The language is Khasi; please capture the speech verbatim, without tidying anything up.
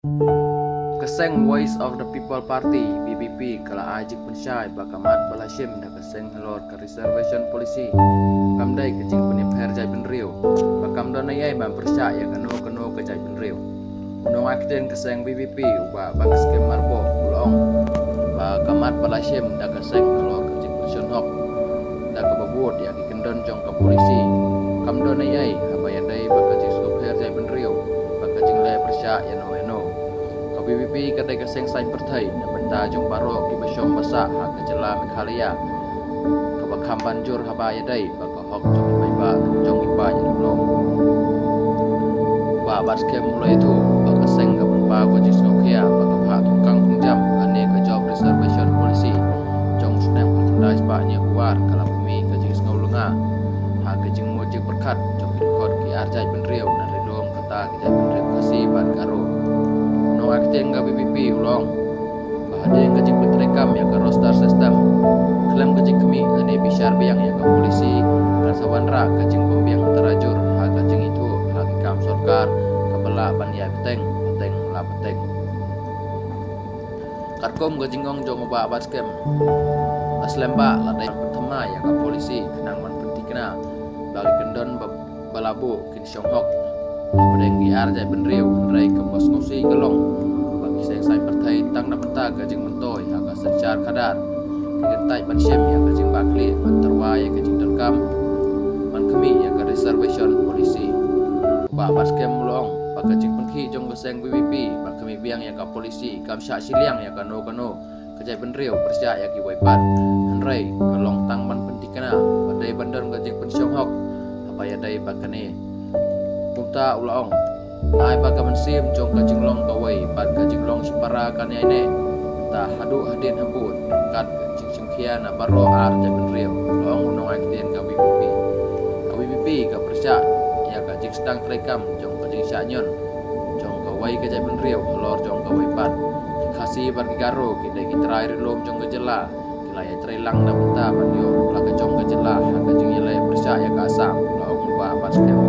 Ka seng Voice of the People Party, V P P, ka la ai jingpynshai ba ka mat ba la shim da ka seng halor ka reservation policy kam dei ka jingpynïapher jaitbynriew, ba kam don ei ei ban pyrshah ïa kano kano ka jaitbynriew. U nongai ktien ka seng V P P, u Bah Batskhem Myrboh, u la ong ba ka mat ba la shim da ka seng halor ka jingpynshong hok da kaba bud ïa ki kyndon jong ka policy kam don ei ei haba ïadei bad ka jingsngewpher jaitbynriew bad ka jingleh pyrshah ïano ïano. Ka V P P ka dei ka seng saiñ pyrthei na bynta jong baroh kiba shong ba sah ha ka jylla Meghalaya, kaba kham ban jur haba ïadei bad ka hok jong ki paidbah, jong ki paidbah. U Bah Batskhem u la ïathuh ba ka seng ka pynpaw ka jingsngewkhia ba ka phah thungkang thungjam lane ka job reservation policy jong u snem ar hajar khyndai spah hynñiew phew ar ka la pynmih ka jingsngew lynga ha ka jingmut jingpyrkhat jong ki dkhot ki ar jaitbynriew, na ri lum kata ki jaitbynriew Khasi bad Garo. U nongai ktien ka V P P u la ong ba hadien ka jingpyntreikam ïa ka roster system, khlem ka jingkhmih lane bishar biang ïa ka policy, kan sa wanrah ka jingbymbiang tarajur ha ka jingithuh ha ki kam sorkar kaba lah ban ïai bteng, bteng la bteng. Katkum ka jingong jong u Bah Batskhem, la slem ba la dei ban pynthymmai ïa ka policy khnang ban pynthikna ba ki kyndon ba, ba la buh kin shong hok hapdeng ki ar jaitbynriew, hynrei kaba sngewsih ka long ba ki seng saiñ pyrthei tang na bynta ka jingmyntoi ha ka synshar khadar ki kyntait ban shim ïa ka jingbakla ban tyrwa ïa ka jingdonkam ban khmih ïa ka reservation policy. U Bah Batskhem u la ong ba ka jingpynkhih jong ka seng V P P ban khmih biang ïa ka policy kam shah shiliang ïa kano kano ka jaitbynriew pyrshah ïa kiwei pat, hynrei ka long tang ban pynthikna ba dei ban don ka jingpynshong hok haba ïadei bad kane. Kumta u la ong, ai ba ka mynsiem jong ka jinglong kawei bad ka jinglong shipara kan ïaineh, ta haduh hadien habud ryngkat ka jingshimkhia na baroh ar jaitbynriew, u la ong u nongai ktien ka V P P. Ka V P P ka pyrshah ïa ka jingsdang treikam jong ka jingshah ñion jong kawei ka jaitbynriew halor jong kawei pat. Ki Khasi bad ki Garo ki dei ki trai ri lum jong ka jylla, ki la ïatrei lang na bynta ban ïoh la ka jong ka jylla ha ka jingïaleh pyrshah ïa ka Assam, la ong u Bah Batskhem.